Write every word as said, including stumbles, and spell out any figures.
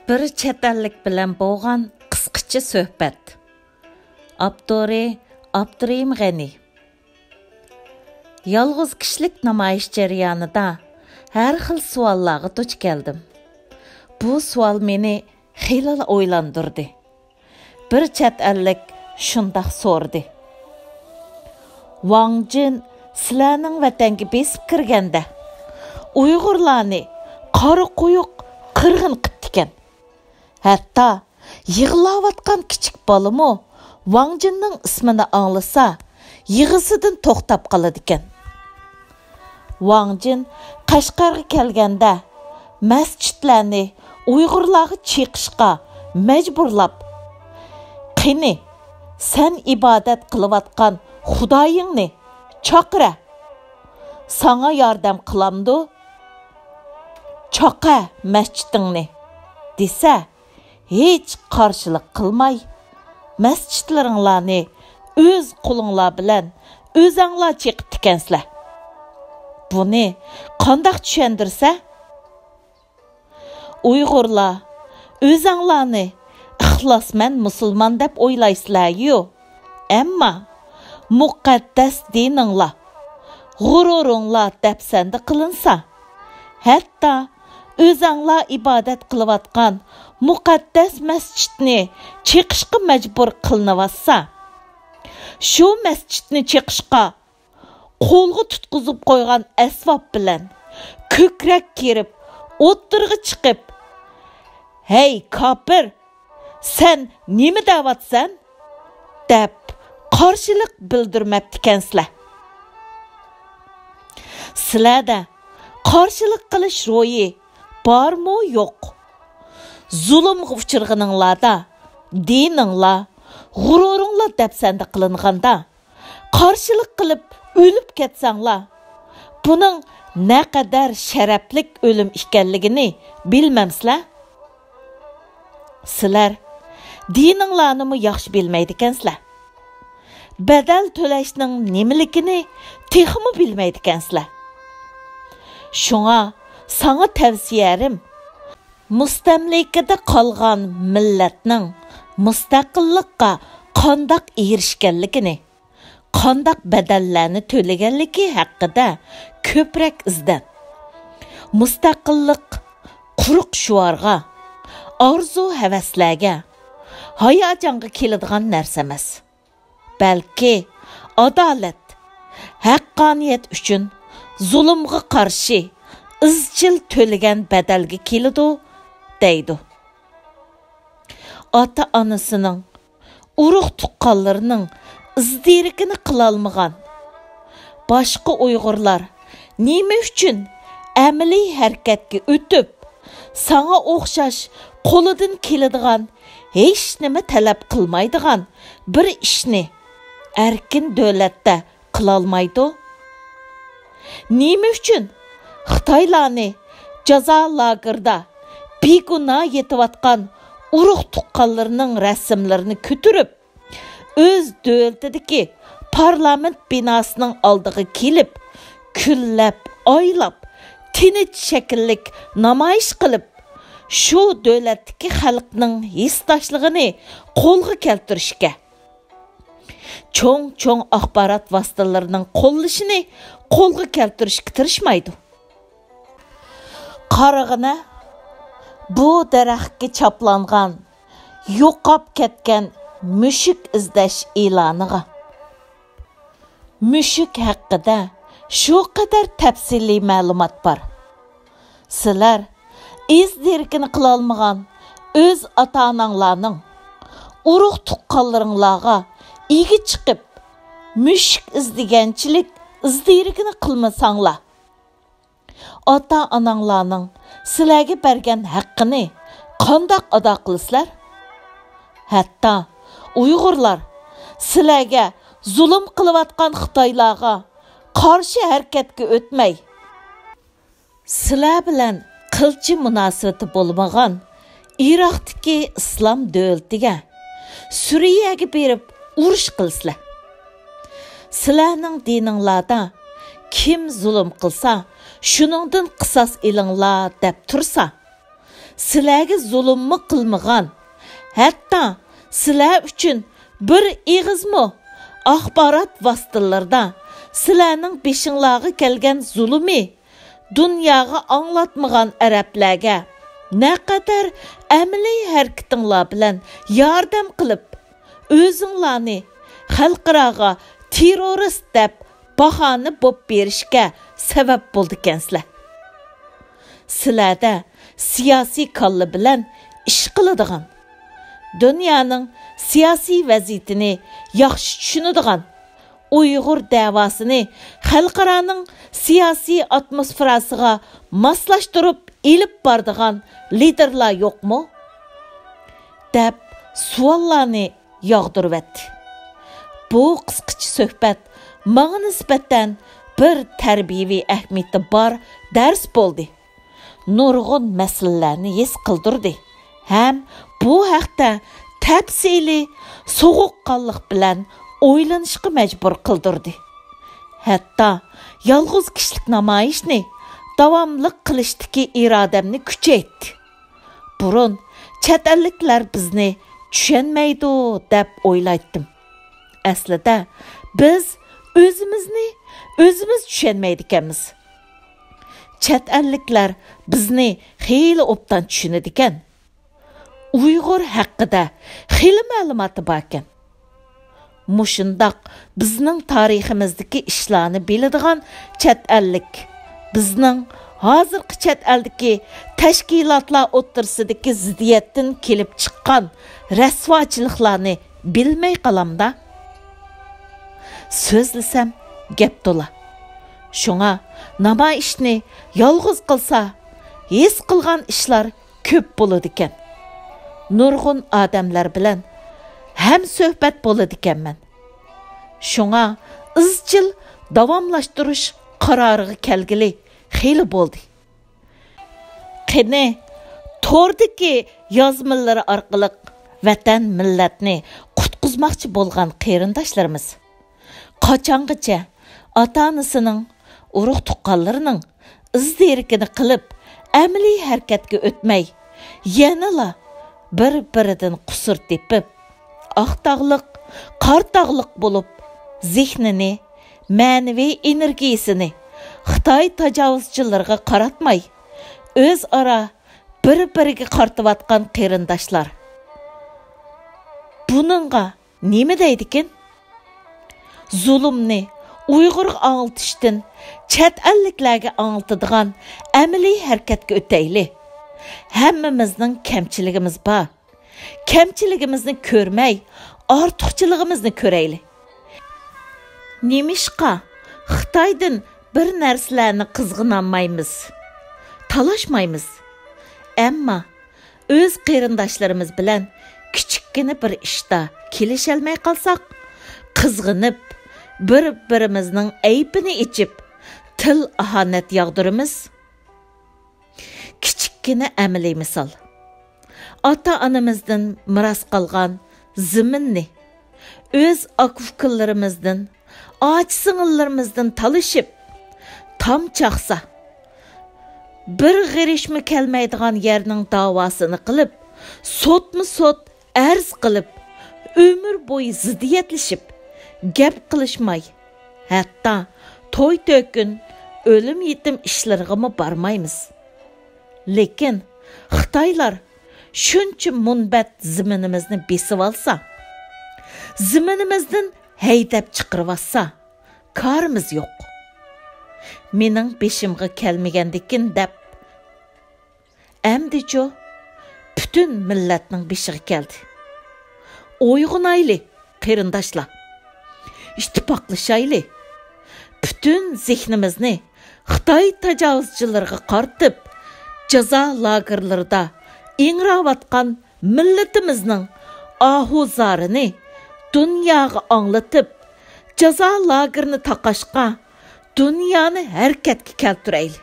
بىر چەت ئەللىك بىلەن بولغان قىسقىچە سۆھبەت. ئاپتورى: ئابدۇرېھىم غەنى. يالغۇز كىشىلىك نامايىش جەريانىدا ھەر خىل سوئاللارغا دۇچ كەلدىم. بۇ سوئال مېنى خېلىلا ئويلاندۇردى. بىر چەت ئەللىك شۇنداق سورىدى: ۋاڭ جىن سىلەرنىڭ ۋەتەنگە بېسىپ كىرگەندە، ئۇيغۇرلارنى قارا قويۇق قىرغىن قىپتىكەن. ھەتتا يىغلاۋاتقان كىچىك بالىمۇ ۋاڭ جىننىڭ ئىسمىنى ئاڭلىسا، يىغىسىدىن توختاپ قالىدىكەن. ۋاڭ جىن قەشقەرگە كەلگەندە، مەسچىتلەرنى ئۇيغۇرلارغا چېقىشقا مەجبۇرلاپ، «قېنى، سەن ئىبادەت قىلىۋاتقان خۇدايىڭنى چاقىرە، ساڭا ياردەم قىلامدۇ؟ چاقە مەسچىتىڭنى» دېسە، ھېچ قارشىلىق قىلماي، مەسچىتلىرىڭلارنى ئۆز قولۇڭلار بىلەن ئۆزەڭلار چېقىپتىكەنسىلەر. بۇنى قانداق چۈشەندۈرسە؟ ئۇيغۇرلار، ئۆزەڭلارنى ئىخلاسمەن مۇسۇلمان دەپ ئويلايسىلەريۇ، ئەمما مۇقەددەس دىنىڭلار، غۇرۇرۇڭلار دەپسەندە قىلىنسا، ھەتتا ئۆزەڭلار ئىبادەت قىلىۋاتقان مۇقەددەس مەسچىتنى چېقىشقا مەجبۇر قىلىنىۋاتسا، شۇ مەسچىتنى چېقىشقا قولغا تۇتقۇزۇپ قويغان ئەسۋاب بىلەن كۆكرەك كېرىپ، ئوتتۇرىغا چىقىپ، «ھەي، كاپىر! سەن نېمە دەۋاتسەن؟» دەپ قارشىلىق بىلدۈرمەپتىكەنسىلەر. سىلەردە قارشىلىق قىلىش روھى بارمۇ يوق؟ زۇلۇمغا ئۇچرىغىنىڭلاردا، دىنىڭلار، غۇرۇرۇڭلار دەپسەندە قىلىنغاندا، قارشىلىق قىلىپ ئۆلۈپ كەتسەڭلار، بۇنىڭ نەقەدەر شەرەپلىك ئۆلۈم ئىكەنلىكىنى بىلمەمسىلەر؟ سىلەر دىنىڭلارنىمۇ ياخشى بىلمەيدىكەنسىلەر. بەدەل تۆلەشنىڭ نېمىلىكىنى تېخىمۇ بىلمەيدىكەنسىلەر. شۇڭا ساڭا تەۋسىيەم، مۇستەملىكىدە قالغان مىللەتنىڭ مۇستەقىللىققا قانداق ئېرىشكەنلىكىنى، قانداق بەدەللەرنى تۆلىگەنلىكى ھەققىدە كۆپرەك ئىزدەن. مۇستەقىللىق قۇرۇق شوئارغا، ئارزۇ-ھەۋەسلەرگە، ھاياجانغا كېلىدىغان نەرسە ئەمەس، بەلكى ئادالەت، ھەققانىيەت ئۈچۈن زۇلۇمغا قارشى ئىزچىل تۆلىگەن بەدەلگە كېلىدۇ، دەيدۇ. ئاتا-ئانىسىنىڭ، ئۇرۇق-تۇغقانلىرىنىڭ ئىز-دېرىكىنى قىلالمىغان باشقا ئۇيغۇرلار نېمە ئۈچۈن ئەمەلىي ھەرىكەتكە ئۆتۈپ، ساڭا ئوخشاش قولىدىن كېلىدىغان ھېچنېمە تەلەپ قىلمايدىغان بىر ئىشنى ئەركىن دۆلەتتە قىلالمايدۇ؟ نېمە ئۈچۈن خىتايلارنى جازا لاگېرىدا بىگۇناھ يېتىۋاتقان ئۇرۇق-تۇغقانلىرىنىڭ رەسىملىرىنى كۆتۈرۈپ، ئۆز دۆلىتىدىكى پارلامېنت بىناسىنىڭ ئالدىغا كېلىپ، كۈنلەپ، ئايلاپ، تىنچ شەكىللىك نامايىش قىلىپ، شۇ دۆلەتتىكى خەلقنىڭ ھېسداشلىقىنى قولغا كەلتۈرۈشكە، چوڭ-چوڭ ئاخبارات ۋاسىتىلىرىنىڭ قوللىشىنى قولغا كەلتۈرۈشكە تىرىشمايدۇ. قارىغىنە، بۇ دەرەخكە چاپلانغان يوقاپ كەتكەن مۈشۈك ئىزدەش ئېلانىغا. مۈشۈك ھەققىدە شۇ قەدەر تەپسىلىي مەلۇمات بار. سىلەر ئىز دېرىكىنى قىلالمىغان ئۆز ئاتا-ئاناڭلارنىڭ، ئۇرۇق-تۇغقانلىرىڭلارغا ئىگە چىقىپ، مۈشۈك ئىزدىگەنچىلىك ئىز دېرىكىنى قىلمىساڭلار، ئاتا-ئاناڭلارنىڭ سىلەرگە بەرگەن ھەققىنى قانداق ئادا قىلىسىلەر؟ ھەتتا ئۇيغۇرلار سىلەرگە زۇلۇم قىلىۋاتقان خىتايلارغا قارشى ھەرىكەتكە ئۆتمەي، سىلەر بىلەن قىلچە مۇناسىۋىتى بولمىغان ئىراقتىكى ئىسلام دۆلىتىگە، سۈرىيەگە بېرىپ ئۇرۇش قىلىسىلەر. سىلەرنىڭ دىنىڭلاردا كىم زۇلۇم قىلسا، شۇنىڭدىن قىساس ئېلىڭلار دەپ تۇرسا، سىلەرگە زۇلۇممۇ قىلمىغان، ھەتتا سىلەر ئۈچۈن بىر ئېغىزمۇ ئاخبارات ۋاسىتىلىرىدا سىلەرنىڭ بېشىڭلارغا كەلگەن زۇلۇمى دۇنياغا ئاڭلاتمىغان ئەرەبلەرگە نەقەدەر ئەمەلىي ھەرىكىتىڭلار بىلەن ياردەم قىلىپ، ئۆزۈڭلارنى خەلقئاراغا تېررورىست دەپ باھانە بوپ بېرىشكە سەۋەب بولىدىكەنسىلەر. سىلەردە سىياسىي كاللا بىلەن ئىش قىلىدىغان، دۇنيانىڭ سىياسىي ۋەزىيىتىنى ياخشى چۈشىنىدىغان، ئۇيغۇر دەۋاسىنى خەلقئارانىڭ سىياسىي ئاتموسفېراسىغا ماسلاشتۇرۇپ ئېلىپ بارىدىغان لىدېرلار يوقمۇ؟ دەپ سوئاللارنى ياغدۇرۇۋەتتى. بۇ قىسقىچە سۆھبەت ماڭا نىسبەتەن بىر تەربىيەۋى ئەھمىيىتى بار دەرس بولدى. نۇرغۇن مەسىلىلەرنى ھېس قىلدۇردى ھەم بۇ ھەقتە تەپسىلىي، سوغۇققانلىق بىلەن ئويلىنىشقا مەجبۇر قىلدۇردى. ھەتتا يالغۇز كىشىلىك نامايىشنى داۋاملىق قىلىشتىكى ئىرادەمنى كۈچەيتتى. بۇرۇن چەت ئەللىكلەر بىزنى چۈشەنمەيدۇ دەپ ئويلايتتىم. ئەسلىدە بىز ئۆزىمىزنى ئۆزىمىز چۈشەنمەيدىكەنمىز. چەت ئەللىكلەر بىزنى خېلى ئوبدان چۈشىنىدىكەن. ئۇيغۇر ھەققىدە خېلى مەلۇماتى باركەن. مۇشۇنداق بىزنىڭ تارىخىمىزدىكى ئىشلارنى بىلىدىغان چەت ئەللىك بىزنىڭ ھازىرقى چەت ئەلدىكى تەشكىلاتلار ئوتتۇرىسىدىكى زىددىيەتتىن كېلىپ چىققان رەسۋاچىلىقلارنى بىلمەي قالامدا؟ سۆزلىسەم گەپ تولا. شۇڭا نامايىشنى يالغۇز قىلسا، ھېس قىلغان ئىشلار كۆپ بولىدىكەن. نۇرغۇن ئادەملەر بىلەن ھەمسۆھبەت بولىدىكەنمەن. شۇڭا ئىزچىل داۋاملاشتۇرۇش قارارىغا كەلگىلى خېلى بولدى. قېنى، توردىكى يازمىلىرى ئارقىلىق ۋەتەن، مىللەتنى قۇتقۇزماقچى بولغان قېرىنداشلىرىمىز قاچانغىچە ئاتا-ئانىسىنىڭ، ئۇرۇق-تۇغقانلىرىنىڭ ئىز-دېرىكىنى قىلىپ، ئەمەلىي ھەرىكەتكە ئۆتمەي، يەنىلا بىر-بىرىدىن قۇسۇر تېپىپ، ئاق تاغلىق، قارا تاغلىق بولۇپ، زېھنىنى، مەنىۋى ئېنېرگىيىسىنى خىتاي تاجاۋۇزچىلىرىغا قاراتماي، ئۆزئارا بىر-بىرىگە قارىتىۋاتقان قېرىنداشلار بۇنىڭغا نېمە دەيدىكىن؟ زۇلۇمنى ئۇيغۇرغا ئاڭلىتىشتىن چەت ئەللىكلەرگە ئاڭلىتىدىغان ئەمەلىي ھەرىكەتكە ئۆتەيلى. ھەممىمىزنىڭ كەمچىلىكىمىز بار. كەمچىلىكىمىزنى كۆرمەي، ئارتۇقچىلىقىمىزنى كۆرەيلى. نېمىشقا خىتايدىن بىر نەرسىلەرنى قىزغىنالمايمىز، تالاشمايمىز؟ ئەمما ئۆز قېرىنداشلىرىمىز بىلەن كىچىككىنە بىر ئىشتا كېلىشەلمەي قالساق، قىزغىنىپ، بىر-بىرىمىزنىڭ ئەيىبىنى ئېچىپ، تىل-ئاھانەت ياغدۇرىمىز. كىچىككىنە ئەمەلىي مىسال. ئاتا-ئانىمىزدىن مىراس قالغان زېمىننى، ئۆز ئاكا-ئۇكىلىرىمىزدىن، ئاچا-سىڭىللىرىمىزدىن تالىشىپ، تام چاقسا، بىر غېرىشمۇ كەلمەيدىغان يەرنىڭ داۋاسىنى قىلىپ، سوتمۇ سوت ئەرز قىلىپ، ئۆمۈر بويى زىددىيەتلىشىپ، گەپ قىلىشماي، ھەتتا توي-تۆكۈن، ئۆلۈم-يېتىم ئىشلىرىغىمۇ بارمايمىز. لېكىن خىتايلار شۇنچە مۇنبەت زېمىنىمىزنى بېسىۋالسا، زېمىنىمىزدىن ھەيدەپ چىقىرىۋاتسا، كارىمىز يوق. مېنىڭ بېشىمغا كەلمىگەندىكىن دەپ، ئەمدىچۇ پۈتۈن مىللەتنىڭ بېشىغا كەلدى. ئويغىنايلى، قېرىنداشلار! ئىتتىپاقلىشايلى! پۈتۈن زېھنىمىزنى خىتاي تاجاۋۇزچىلىرىغا قارىتىپ، جازا لاگېرلىرىدا ئىڭراۋاتقان مىللىتىمىزنىڭ ئاھۇ-زارىنى دۇنياغا ئاڭلىتىپ، جازا لاگېرىنى تاقاشقا دۇنيانى ھەرىكەتكە كەلتۈرەيلى.